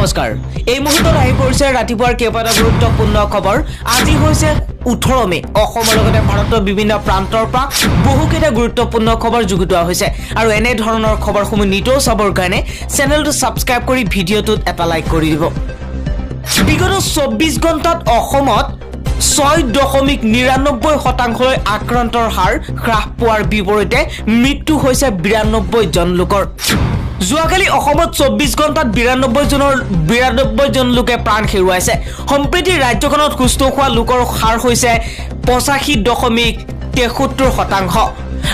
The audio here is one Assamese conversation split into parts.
নমস্কাৰ, এই মুহূৰ্তত আহি পৰিছে ৰাতিপুৱাৰ কেইবাটাও গুৰুত্বপূৰ্ণ খবৰ। আজি হৈছে 18 মে'। অসমৰ লগতে ভাৰতৰ বিভিন্ন প্ৰান্তৰ পৰা বহুকেইটা গুৰুত্বপূৰ্ণ খবৰ যুগুতোৱা হৈছে আৰু এনেধৰণৰ খবৰসমূহ নিতৌ চাবৰ কাৰণে চেনেলটো ছাবস্ক্ৰাইব কৰি ভিডিঅ'টোত এটা লাইক কৰি দিব। বিগত 24 ঘণ্টাত অসমত 6.99 শতাংশলৈ আক্ৰান্তৰ হাৰ হ্ৰাস পোৱাৰ বিপৰীতে মৃত্যু হৈছে 92 জন লোকৰ। যোৱাকালি অসমত 24 ঘণ্টাত 92 জন লোকে প্ৰাণ হেৰুৱাইছে। সম্প্ৰতি ৰাজ্যখনত সুস্থ হোৱা লোকৰ হাৰ হৈছে 85.73 শতাংশ।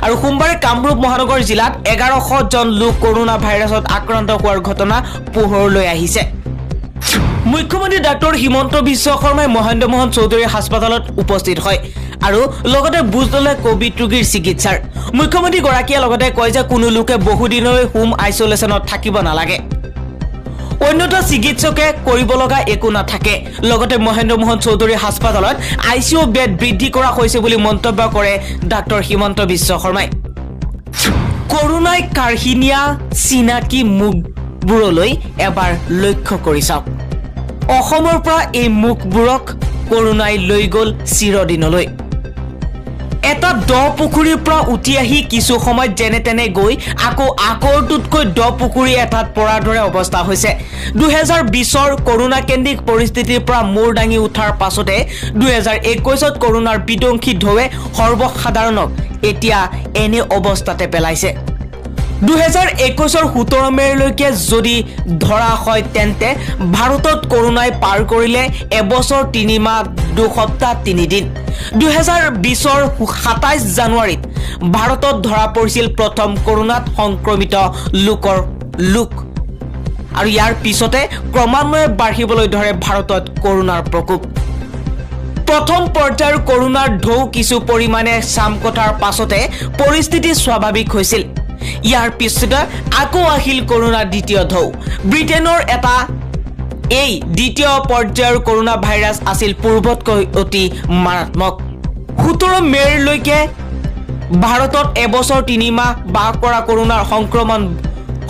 আৰু সোমবাৰে কামৰূপ মহানগৰ জিলাত 1100 জন লোক কৰোণা ভাইৰাছত আক্ৰান্ত হোৱাৰ ঘটনা পোহৰলৈ আহিছে। মুখ্যমন্ত্ৰী ডাক্তৰ হিমন্ত বিশ্ব শৰ্মাই মহেন্দ্ৰ মোহন চৌধুৰী হাস্পতালত উপস্থিত হয় আৰু লগতে বুজ ল'লে কভিড ৰোগীৰ চিকিৎসাৰ। মুখ্যমন্ত্ৰীগৰাকীয়ে লগতে কয় যে কোনো লোকে বহুদিনলৈ হোম আইচলেশ্যনত থাকিব নালাগে, অন্যথা চিকিৎসকে কৰিব লগা একো নাথাকে। লগতে মহেন্দ্ৰ মোহন চৌধুৰী হাস্পতালত আইচিইউ বেড বৃদ্ধি কৰা হৈছে বুলি মন্তব্য কৰে ডাক্তৰ হিমন্ত বিশ্ব শৰ্মাই। কৰোণাই কাঢ়ি নিয়া চিনাকি মুখবোৰলৈ এবাৰ লক্ষ্য কৰি চাওক। অসমৰ পৰা এই মুখবোৰক কৰোণাই লৈ গ'ল চিৰদিনলৈ। এটা দ পুখুৰীৰ পৰা উঠি আহি কিছু সময়ত যেনে তেনে গৈ আকৌ আগৰটোতকৈ দ পুখুৰী এটাত পৰাৰ দৰে অৱস্থা হৈছে। 2020ৰ কৰোণা কেন্দ্ৰিক পৰিস্থিতিৰ পৰা মূৰ দাঙি উঠাৰ পাছতে 2021ত কৰোণাৰ বিধ্বংসী ঢৌৱে সৰ্বসাধাৰণক এতিয়া এনে অৱস্থাতে পেলাইছে। 2021ৰ 17 মে'লৈকে যদি ধৰা হয়, তেন্তে ভাৰতত কৰোণাই পাৰ কৰিলে এবছৰ 3 মাহ 2 সপ্তাহ 3 দিন। 2020ৰ 27 জানুৱাৰীত ভাৰতত ধৰা পৰিছিল প্ৰথম কৰোণাত সংক্ৰমিত লোক আৰু ইয়াৰ পিছতে ক্ৰমান্বয়ে বাঢ়িবলৈ ধৰে ভাৰতত কৰোণাৰ প্ৰকোপ। প্ৰথম পৰ্যায়ৰ কৰোণাৰ ঢৌ কিছু পৰিমাণে শাম কটাৰ পাছতে পৰিস্থিতি স্বাভাৱিক হৈছিল। ইয়াৰ পিছতে আকৌ আহিল কৰোণাৰ দ্বিতীয় ঢৌ। ব্ৰিটেইনৰ এটা এই দ্বিতীয় পৰ্যায়ৰ কৰোণা ভাইৰাছ আছিল পূৰ্বতকৈ অতি মাৰাত্মক। 17 মে'ৰলৈকে ভাৰতত এবছৰ 3 মাহ বাস কৰা কৰোণাৰ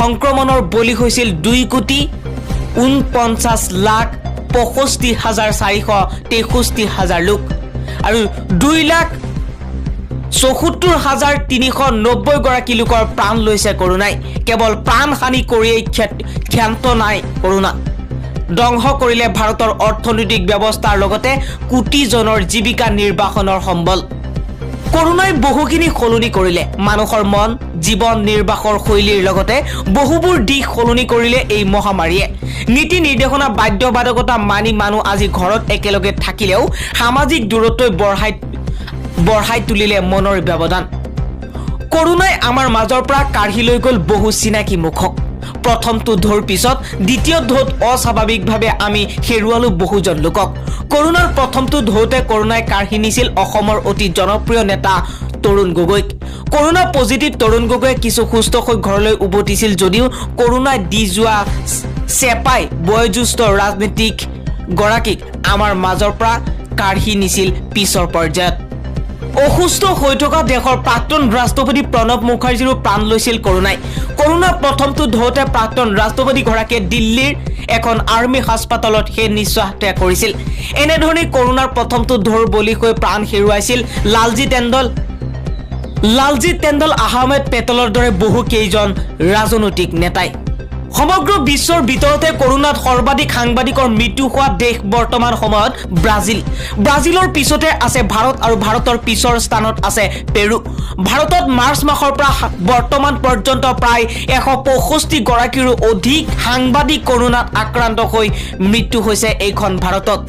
সংক্ৰমণৰ বলি হৈছিল 2,49,65,463 হাজাৰ লোক আৰু 2,74,390 গৰাকী লোকৰ প্ৰাণ লৈছে কৰোণাই। কেৱল প্ৰাণ হানি কৰিয়েই ক্ষান্ত নাই কৰোণা, ধ্বংস কৰিলে ভাৰতৰ অৰ্থনৈতিক ব্যৱস্থাৰ লগতে কোটিজনৰ জীৱিকা নিৰ্বাহনৰ সম্বল। কৰোণাই বহুখিনি সলনি কৰিলে। মানুহৰ মন, জীৱন নিৰ্বাহৰ শৈলীৰ লগতে বহুবোৰ দিশ সলনি কৰিলে এই মহামাৰীয়ে। নীতি নিৰ্দেশনা, বাধ্যবাধকতা মানি মানুহ আজি ঘৰত একেলগে থাকিলেও সামাজিক দূৰত্বই বঢ়াই বঢ়াই তুলিলে মনৰ ব্যৱধান। কৰোণাই আমাৰ মাজৰ পৰা কাঢ়ি লৈ গ'ল বহু চিনাকি মুখক। প্ৰথমটো ঢৌৰ পিছত দ্বিতীয় ঢৌত অস্বাভাৱিকভাৱে আমি হেৰুৱালো বহুজন লোকক। কৰোণাৰ প্ৰথমটো ঢৌতে কৰোণাই কাঢ়ি নিছিল অসমৰ অতি জনপ্ৰিয় নেতা তৰুণ গগৈক। কৰোণা পজিটিভ তৰুণ গগৈয়ে কিছু সুস্থ হৈ ঘৰলৈ উভতিছিল যদিও কৰোণাই দি যোৱা চেপাই বয়োজ্যেষ্ঠ ৰাজনীতিক গৰাকীক আমাৰ মাজৰ পৰা কাঢ়ি নিছিল পিছৰ পৰ্যায়ত। অসুস্থ হৈ থকা দেশৰ প্ৰাক্তন ৰাষ্ট্ৰপতি প্ৰণৱ মুখাৰ্জীৰো প্ৰাণ লৈছিল কৰোণাই। কৰোণাৰ প্ৰথমটো ঢৌতে প্ৰাক্তন ৰাষ্ট্ৰপতিগৰাকীয়ে দিল্লীৰ এখন আৰ্মী হাস্পতালত সেই নিশ্বাস ত্যাগ কৰিছিল। এনেধৰণে কৰোণাৰ প্ৰথমটো ঢৌৰ বলি হৈ প্ৰাণ হেৰুৱাইছিল লালজী টেণ্ডন, আহমেদ পেটেলৰ দৰে বহু কেইজন ৰাজনৈতিক নেতাই। সমগ্ৰ বিশ্বৰ ভিতৰতে কৰোণাত সৰ্বাধিক সাংবাদিকৰ মৃত্যু হোৱা দেশ বৰ্তমান সময়ত ব্ৰাজিল। ব্ৰাজিলৰ পিছতে আছে ভাৰত আৰু ভাৰতৰ পিছৰ স্থানত আছে পেৰু। ভাৰতত মাৰ্চ মাহৰ পৰা বৰ্তমান পৰ্যন্ত প্ৰায় 165 গৰাকীৰো অধিক সাংবাদিক কৰোণাত আক্ৰান্ত হৈ মৃত্যু হৈছে এইখন ভাৰতত।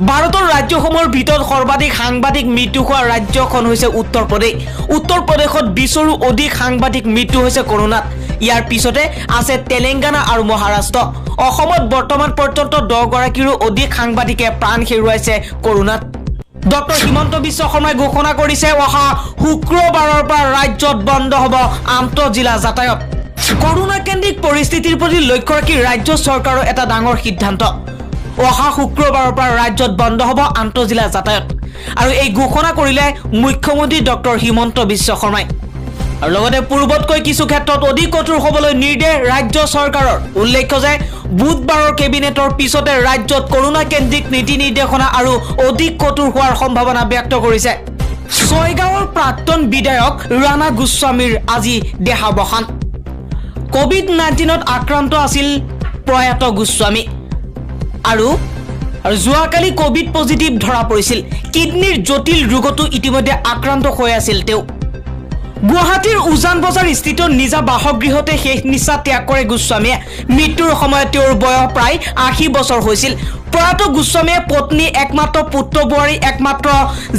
ভাৰতৰ ৰাজ্যসমূহৰ ভিতৰত সৰ্বাধিক সাংবাদিক মৃত্যু হোৱা ৰাজ্যখন হৈছে উত্তৰ প্ৰদেশ। উত্তৰ প্ৰদেশত 20ৰো অধিক সাংবাদিক মৃত্যু হৈছে কৰোণাত। ইয়াৰ পিছতে আছে তেলেংগানা আৰু মহাৰাষ্ট্ৰ। অসমত বৰ্তমান পৰ্যন্ত 10 গৰাকীৰো অধিক সাংবাদিকে প্ৰাণ হেৰুৱাইছে কৰোণাত। ডক্টৰ হিমন্ত বিশ্ব শৰ্মাই ঘোষণা কৰিছে, অহা শুক্ৰবাৰৰ পৰা ৰাজ্যত বন্ধ হ'ব আন্তঃজিলা যাতায়াত। কৰোণা কেন্দ্ৰিক পৰিস্থিতিৰ প্ৰতি লক্ষ্য ৰাখি ৰাজ্য চৰকাৰৰ এটা ডাঙৰ সিদ্ধান্ত। অহা শুক্ৰবাৰৰ পৰা ৰাজ্যত বন্ধ হ'ব আন্তঃজিলা যাতায়াত আৰু এই ঘোষণা কৰিলে মুখ্যমন্ত্ৰী ডক্টৰ হিমন্ত বিশ্ব শৰ্মাই। আৰু লগতে পূৰ্বতকৈ কিছু ক্ষেত্ৰত অধিক কঠোৰ হ'বলৈ নিৰ্দেশ ৰাজ্য চৰকাৰৰ। উল্লেখ্য যে বুধবাৰৰ কেবিনেটৰ পিছতে ৰাজ্যত কৰোনা কেন্দ্ৰিক নীতি নিৰ্দেশনা আৰু অধিক কঠোৰ হোৱাৰ সম্ভাৱনা ব্যক্ত কৰিছে। ছয়গাঁৱৰ প্ৰাক্তন বিধায়ক ৰাণা গোস্বামীৰ আজি দেহাৱসান। কোভিড-19ত আক্ৰান্ত আছিল প্ৰয়াত গোস্বামী আৰু আৰু যোৱাকালি কোভিড পজিটিভ ধৰা পৰিছিল। কিডনীৰ জটিল ৰোগতো ইতিমধ্যে আক্ৰান্ত হৈ আছিল তেওঁ। গুৱাহাটীৰ উজান বজাৰ স্থিত নিজা বাসগৃহতে শেষ নিশ্বাস ত্যাগ কৰে গোস্বামীয়ে। মৃত্যুৰ সময়ত তেওঁৰ বয়স প্ৰায় 80 বছৰ হৈছিল। প্ৰয়াত গোস্বামীয়ে পত্নী, একমাত্ৰ পুত্ৰ বোৱাৰী, একমাত্ৰ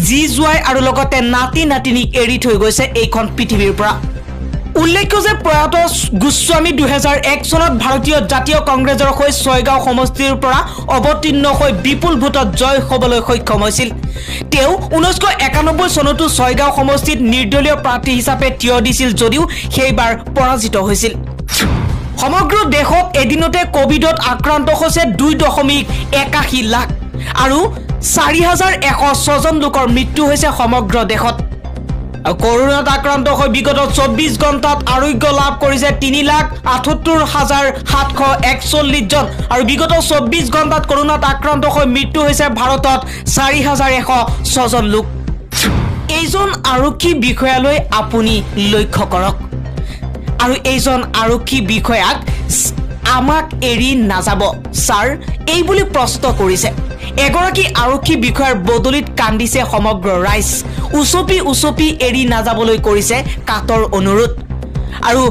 জী জোঁৱাই আৰু লগতে নাতি নাতিনীক এৰি থৈ গৈছে এইখন পৃথিৱীৰ পৰা। উল্লেখ্য যে প্ৰয়াত গোস্বামী 2001 চনত ভাৰতীয় জাতীয় কংগ্ৰেছৰ হৈ ছয়গাঁও সমষ্টিৰ পৰা অৱতীৰ্ণ হৈ বিপুল ভোটত জয় হ'বলৈ সক্ষম হৈছিল। তেওঁ 1991 চনতো ছয়গাঁও সমষ্টিত নিৰ্দলীয় প্ৰাৰ্থী হিচাপে থিয় দিছিল যদিও সেইবাৰ পৰাজিত হৈছিল। সমগ্ৰ দেশত এদিনতে কভিডত আক্ৰান্ত হৈছে 2.81 লাখ আৰু 4106জন লোকৰ মৃত্যু হৈছে সমগ্ৰ দেশত। আৰু কৰোনাত আক্ৰান্ত হৈ বিগত 24 ঘণ্টাত আৰোগ্য লাভ কৰিছে 3,78,741জন আৰু বিগত 24 ঘণ্টাত কৰোনাত আক্ৰান্ত হৈ মৃত্যু হৈছে ভাৰতত 4106জন লোক। এইজন আৰক্ষী বিষয়ালৈ আপুনি লক্ষ্য কৰক আৰু এইজন আৰক্ষী বিষয়াক "আমাক এৰি নাযাব ছাৰ" এই বুলি প্ৰশ্ন কৰিছে। এগৰাকী আৰক্ষী বিষয়াৰ বদলিত কান্দিছে সমগ্ৰ ৰাইজ। উচপি উচপি এৰি নাযাবলৈ কৰিছে কাতৰ অনুৰোধ। আৰু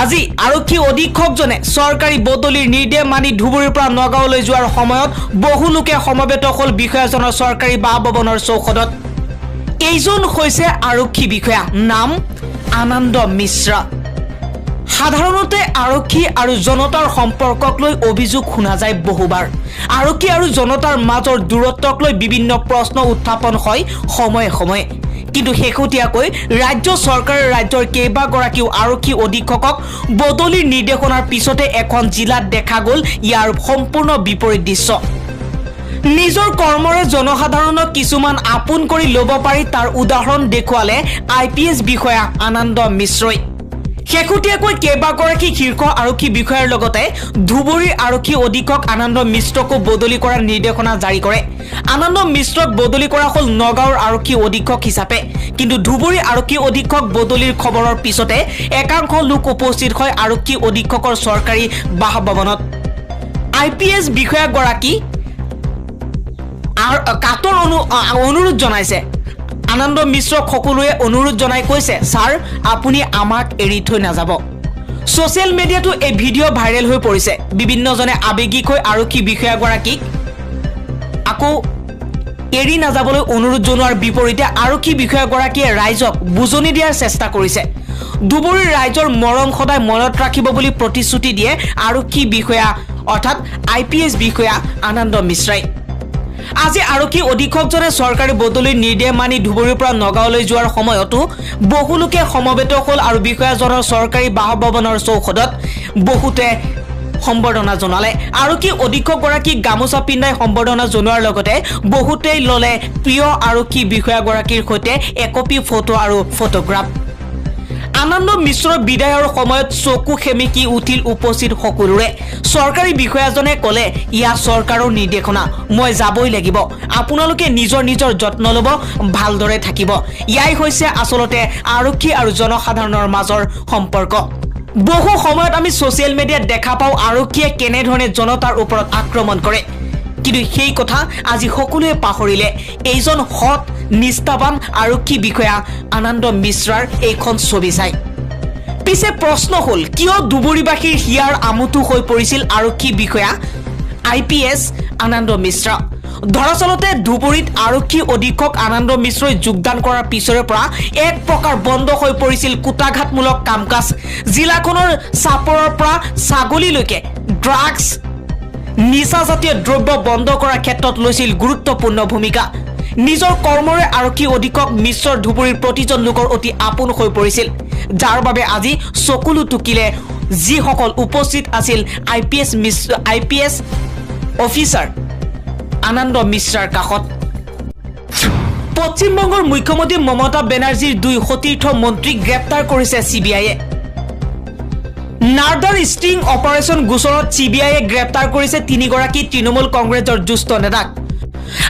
আজি আৰক্ষী অধীক্ষকজনে চৰকাৰী বদলিৰ নিৰ্দেশ মানি ধুবুৰীৰ পৰা নগাঁৱলৈ যোৱাৰ সময়ত বহু লোকে সমবেত হ'ল বিষয়াজনৰ চৰকাৰী বাসভৱনৰ চৌহদত। এইজন হৈছে আৰক্ষী বিষয়া, নাম আনন্দ মিশ্ৰ। সাধাৰণতে আৰক্ষী আৰু জনতাৰ সম্পৰ্কক লৈ অভিযোগ শুনা যায় বহুবাৰ। আৰক্ষী আৰু জনতাৰ মাজৰ দূৰত্বক লৈ বিভিন্ন প্ৰশ্ন উত্থাপন হয় সময়ে সময়ে। কিন্তু শেহতীয়াকৈ ৰাজ্য চৰকাৰে ৰাজ্যৰ কেইবাগৰাকীও আৰক্ষী অধীক্ষকক বদলিৰ নিৰ্দেশনাৰ পিছতে এখন জিলাত দেখা গ'ল ইয়াৰ সম্পূৰ্ণ বিপৰীত দৃশ্য। নিজৰ কৰ্মৰে জনসাধাৰণক কিছুমান আপোন কৰি ল'ব পাৰি, তাৰ উদাহৰণ দেখুৱালে আই পি এছ বিষয়া আনন্দ মিশ্ৰই। শেহতীয়াকৈ কেইবাগৰাকী শীৰ্ষ আৰক্ষী বিষয়াৰ লগতে ধুবুৰীৰ আৰক্ষী অধীক্ষক আনন্দ মিশ্ৰকো বদলি কৰাৰ নিৰ্দেশনা জাৰি কৰে। আনন্দ মিশ্ৰক বদলি কৰা হ'ল নগাঁৱৰ আৰক্ষী অধীক্ষক হিচাপে। কিন্তু ধুবুৰী আৰক্ষী অধীক্ষক বদলিৰ খবৰৰ পিছতে একাংশ লোক উপস্থিত হয় আৰক্ষী অধীক্ষকৰ চৰকাৰী বাসভৱনত। আই পি এছ বিষয়াগৰাকী কাতৰ অনুৰোধ জনাইছে। আনন্দ মিশ্ৰক সকলোৱে অনুৰোধ জনাই কৈছে, "ছাৰ, আপুনি আমাক এৰি থৈ নাযাব।" ছ'চিয়েল মিডিয়াতো এই ভিডিঅ' ভাইৰেল হৈ পৰিছে। বিভিন্নজনে আৱেগিক হৈ আৰক্ষী বিষয়াগৰাকীক আকৌ এৰি নাযাবলৈ অনুৰোধ জনোৱাৰ বিপৰীতে আৰক্ষী বিষয়াগৰাকীয়ে ৰাইজক বুজনি দিয়াৰ চেষ্টা কৰিছে। ধুবুৰীৰ ৰাইজৰ মৰম সদায় মনত ৰাখিব বুলি প্ৰতিশ্ৰুতি দিয়ে আৰক্ষী বিষয়া অৰ্থাৎ আই পি এছ বিষয়া আনন্দ মিশ্ৰাই। আজি আৰক্ষী অধীক্ষকজনে চৰকাৰী বদলিৰ নিৰ্দেশ মানি ধুবুৰীৰ পৰা নগাঁৱলৈ যোৱাৰ সময়তো বহু লোকে সমবেত হ'ল আৰু বিষয়াজনৰ চৰকাৰী বাসভৱনৰ চৌহদত বহুতে সম্বৰ্ধনা জনালে। আৰক্ষী অধীক্ষকগৰাকীক গামোচা পিন্ধাই সম্বৰ্ধনা জনোৱাৰ লগতে বহুতেই ল'লে প্ৰিয় আৰক্ষী বিষয়াগৰাকীৰ সৈতে একপি ফটো আৰু ফটোগ্ৰাফ। আনন্দ মিশ্ৰৰ বিদায়ৰ সময়ত চকু সেমেকি উঠিল উপস্থিত সকলোৰে। চৰকাৰী বিষয়াজনে ক'লে, "ইয়া চৰকাৰৰ নিৰ্দেশনা, মই যাবই লাগিব। আপোনালোকে নিজৰ নিজৰ যত্ন ল'ব, ভালদৰে থাকিব।" ইয়াই হৈছে আচলতে আৰক্ষী আৰু জনসাধাৰণৰ মাজৰ সম্পৰ্ক। বহু সময়ত আমি ছ'চিয়েল মিডিয়াত দেখা পাওঁ আৰক্ষীয়ে কেনেধৰণে জনতাৰ ওপৰত আক্ৰমণ কৰে। কিন্তু সেই কথা আজি সকলোৱে পাহৰিলে এইজন সৎ নিষ্ঠাবান আৰক্ষী বিষয়া আনন্দ মিশ্ৰাৰ এইখন ছবি চাই। পিছে প্ৰশ্ন হ'ল, কিয় ধুবুৰীবাসীৰ হিয়াৰ আমঠু হৈ পৰিছিল আৰক্ষী বিষয়া আই পি এছ আনন্দ মিশ্ৰ? দৰাচলতে ধুবুৰীত আৰক্ষী অধীক্ষক আনন্দ মিশ্ৰই যোগদান কৰাৰ পিছৰে পৰা এক প্ৰকাৰ বন্ধ হৈ পৰিছিল কুটাঘাতমূলক কাম কাজ। জিলাখনৰ চাপৰৰ পৰা ছাগলীলৈকে ড্ৰাগছ, নিচাজাতীয় দ্ৰব্য বন্ধ কৰাৰ ক্ষেত্ৰত লৈছিল গুৰুত্বপূৰ্ণ ভূমিকা। নিজৰ কৰ্মৰে আৰক্ষী অধীক্ষক মিশ্ৰৰ ধুবুৰীৰ প্ৰতিজন লোকৰ অতি আপোন হৈ পৰিছিল, যাৰ বাবে আজি চকুলো টুকিলে যিসকল উপস্থিত আছিল আই পি এছ মিশ্ৰ, আই পি এছ অফিচাৰ আনন্দ মিশ্ৰাৰ কাষত। পশ্চিমবংগৰ মুখ্যমন্ত্ৰী মমতা বেনাৰ্জীৰ দুই সতীৰ্থ মন্ত্ৰীক গ্ৰেপ্তাৰ কৰিছে চি বি আইয়ে। নাৰ্দাৰ ষ্টিং অপাৰেশ্যন গোচৰত চি বি আইয়ে গ্ৰেপ্তাৰ কৰিছে তিনিগৰাকী তৃণমূল কংগ্ৰেছৰ জ্যেষ্ঠ নেতাক।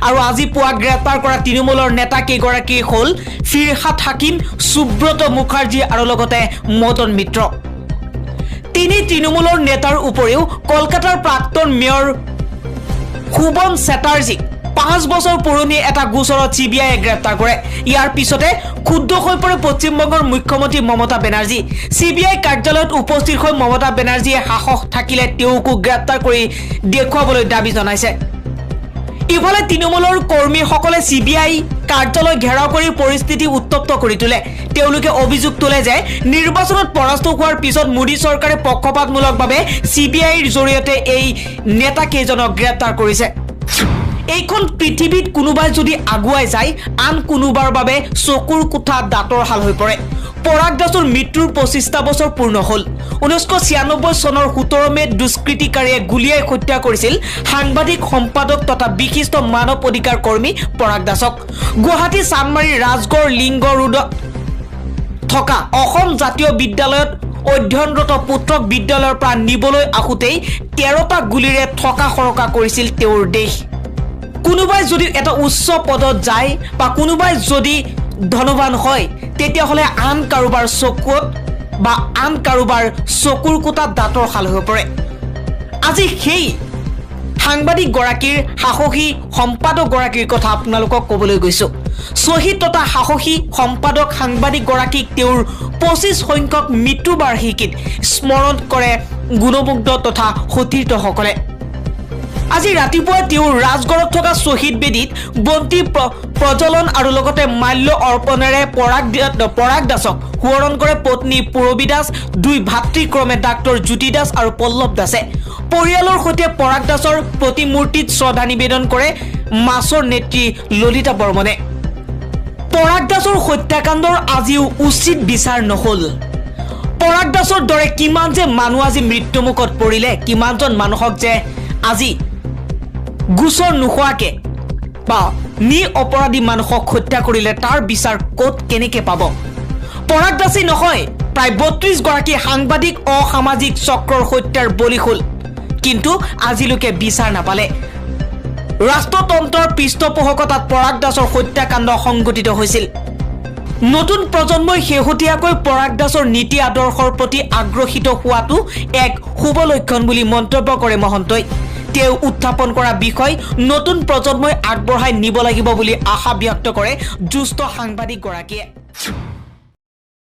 আৰু আজি পুৱা গ্ৰেপ্তাৰ কৰা তৃণমূলৰ নেতা কেইগৰাকী হ'ল ফিৰহাদ হাকিম, সুব্ৰত মুখাৰ্জী আৰু লগতে মদন মিত্ৰ। তিনি তৃণমূলৰ নেতাৰ উপৰিও কলকাতাৰ প্ৰাক্তন মেয়ৰ সুবন চেটাৰ্জীক 5 বছৰ পুৰণি এটা গোচৰত চি বি আইয়ে গ্ৰেপ্তাৰ কৰে। ইয়াৰ পিছতে ক্ষুব্ধ হৈ পৰে পশ্চিমবংগৰ মুখ্যমন্ত্ৰী মমতা বেনাৰ্জী। চি বি আই কাৰ্যালয়ত উপস্থিত হৈ মমতা বেনাৰ্জীয়ে সাহস থাকিলে তেওঁকো গ্ৰেপ্তাৰ কৰি দেখুৱাবলৈ দাবী জনাইছে। ইফালে তৃণমূলৰ কৰ্মীসকলে চি বি আই কাৰ্যালয় ঘেৰাও কৰি পৰিস্থিতি উত্তপ্ত কৰি তোলে। তেওঁলোকে অভিযোগ তোলে যে নিৰ্বাচনত পৰাস্ত হোৱাৰ পিছত মোদী চৰকাৰে পক্ষপাতমূলকভাৱে চি বি আইৰ জৰিয়তে এই নেতাকেইজনক গ্ৰেপ্তাৰ কৰিছে। এইখন পৃথিৱীত কোনোবাই যদি আগুৱাই যায়, আন কোনোবাৰ বাবে চকুৰ কোঠা দাঁতৰ শাল হৈ পৰে। পৰাগ দাসৰ মৃত্যুৰ 25টা বছৰ পূৰ্ণ হ'ল। 1996 চনৰ 17 মে'ত দুষ্কৃতিকাৰীয়ে গুলীয়াই হত্যা কৰিছিল সাংবাদিক, সম্পাদক তথা বিশিষ্ট মানৱ অধিকাৰ কৰ্মী পৰাগ দাসক। গুৱাহাটী চানমাৰী ৰাজগড় লিংক ৰোডত থকা অসম জাতীয় বিদ্যালয়ত অধ্যয়নৰত পুত্ৰক বিদ্যালয়ৰ পৰা নিবলৈ আহোঁতেই 13টা গুলীৰে থকা সৰকা কৰিছিল তেওঁৰ দেহ। কোনোবাই যদি এটা উচ্চ পদত যায় বা কোনোবাই যদি ধনবান হয়, তেতিয়াহ'লে আন কাৰোবাৰ চকুত বা আন কাৰোবাৰ চকুৰ কোটাত দাঁতৰ শাল হৈ পৰে। আজি সেই সাংবাদিকগৰাকীৰ, সাহসী সম্পাদকগৰাকীৰ কথা আপোনালোকক ক'বলৈ গৈছোঁ। শ্বহীদ তথা সাহসী সম্পাদক সাংবাদিকগৰাকীক তেওঁৰ 25 সংখ্যক মৃত্যুবাৰ্ষিকীত স্মৰণ কৰে গুণমুগ্ধ তথা সতীৰ্থসকলে। আজি ৰাতিপুৱা তেওঁ ৰাজগড়ত থকা শ্বহীদ বেদীত বন্তি প্ৰজ্বলন আৰু লগতে মাল্য অৰ্পণেৰে পৰাগ দাসক সোঁৱৰণ কৰে পত্নী পূৰবী দাস, দুই ভাতৃ ক্ৰমে ডাক্তৰ জ্যোতি দাস আৰু পল্লৱ দাসে। পৰিয়ালৰ সৈতে পৰাগ দাসৰ প্ৰতিমূৰ্তিত শ্ৰদ্ধা নিবেদন কৰে মাছৰ নেত্ৰী ললিতা বৰ্মনে। পৰাগ দাসৰ হত্যাকাণ্ডৰ আজিও উচিত বিচাৰ নহ'ল। পৰাগ দাসৰ দৰে কিমান যে মানুহ আজি মৃত্যুমুখত পৰিলে, কিমানজন মানুহক যে আজি গোচৰ নোহোৱাকে বা নি অপৰাধী মানুহক হত্যা কৰিলে, তাৰ বিচাৰ ক'ত কেনেকে পাব? পৰাগ দাসেই নহয়, প্ৰায় 32 গৰাকী সাংবাদিক অসামাজিক চক্ৰৰ হত্যাৰ বলি হ'ল, কিন্তু আজিলৈকে বিচাৰ নাপালে। ৰাষ্ট্ৰতন্ত্ৰৰ পৃষ্ঠপোষকতাত পৰাগ দাসৰ হত্যাকাণ্ড সংঘটিত হৈছিল। নতুন প্ৰজন্মই শেহতীয়াকৈ পৰাগ দাসৰ নীতি আদৰ্শৰ প্ৰতি আগ্ৰসিত হোৱাটো এক শুভ লক্ষণ বুলি মন্তব্য কৰে মহন্তই। তেওঁ উত্থাপন কৰা বিষয় নতুন প্ৰজন্মই আগবঢ়াই নিব লাগিব বুলি আশা ব্যক্ত কৰে জ্যেষ্ঠ সাংবাদিকগৰাকীয়ে।